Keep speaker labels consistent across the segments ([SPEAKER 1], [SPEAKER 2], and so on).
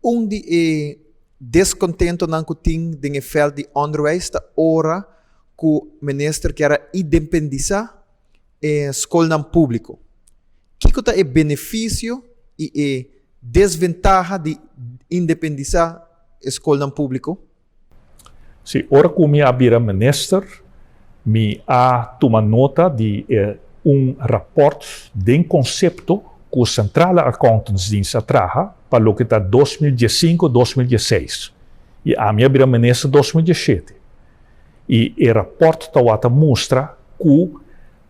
[SPEAKER 1] Un di e deskontentonan ku tin den e vèlt di ònderwijs ta ora ku minister kier a independisá e skolnan públiko. Kiko ta e benefisio i e desventaha di independisá e skolnan públiko?
[SPEAKER 2] Sí, ora ku mi a bira minister, mi a tuma nota di e un rapòrt den konsepto ku Centrale Accountantsdienst a traha pa loke ta 2015, 2016. I ami a bira minister 2017. I e rapòrt tawata mustra ku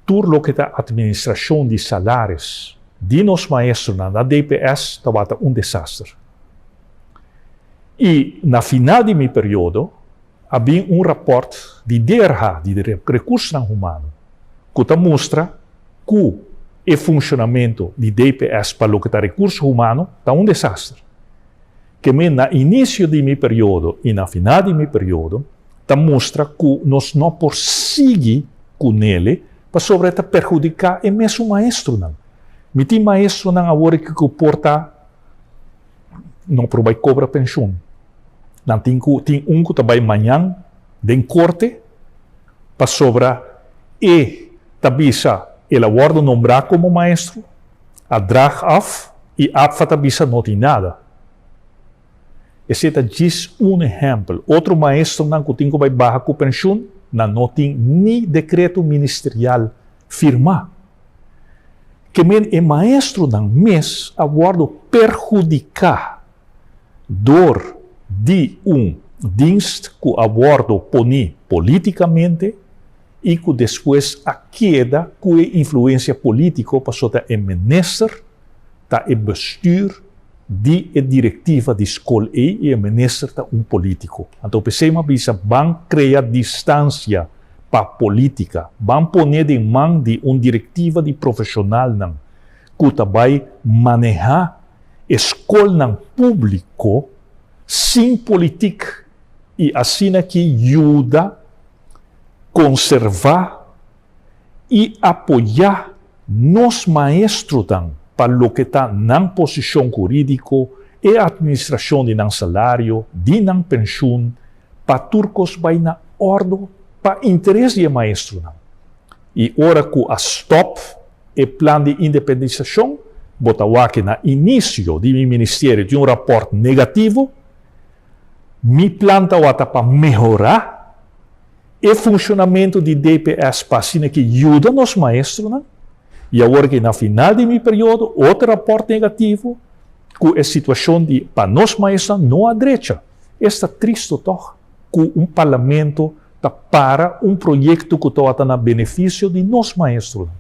[SPEAKER 2] tur loke ta atministrashon di salaris di nos maestronan na DPS tawata un desaster. I na final di mi periodo a bin un rapòrt di DRH, di Rekursonan Humano, ku ta mustra ku e funshonamentu di DPS pa loke ta rekurso humano ta un desaster. Ke men na inisio di mi periodo i na final di mi periodo ta mustra ku nos no por sigui ku nele pasobra e ta perhudiká e mesun maestronan. Mi tin maestronan awor aki ku por ta no por bai kobra penshun. Nan tin ku tin un ku ta bai mañan den korte pasobra e ta bisa el a wòrdu nombrá komo maestro, a drag af i APFA ta bisa no tin nada. Esei ta djis un ehèmpel. Otro maestronan ku tin ku bai baha ku penshun, nan no tin ni dekreto ministerial firmá. Ke men e maestronan mes a wòrdu perhudiká dor di un dienst ku a wòrdu poní polítikamente i ku despues a keda ku e influensia polítiko pasobra ta e minister ta e bestuur di e direktiva di skol ei i e minister ta un polítiko. Anto p'esei mi a bisa ban krea distansia pa polítika, ban pone den man di un direktiva di profeshonalnan ku ta bai manehá e skolnan públiko sin politik i asina ki yuda konservá i apoyá nos maestronan pa loke ta nan posishon hurídiko, e atministrashon di nan salario, di nan penshun, pa tur kos bai na òrdu pa interes di e maestronan. I ora ku a stòp e plan di independisashon, bo ta wak na inisio di mi ministerio tin un rapòrt negativo, mi plan tawata pa mehorá e funshonamentu di DPS pa asina ki yuda nos maestronan i awor ki na final di mi periodo otro rapòrt negativo ku e situashon di pa nos maestronan no a drecha. Esta tristo tòg ku un parlamento ta para un proyekto ku tabata na benefisio di nos maestronan.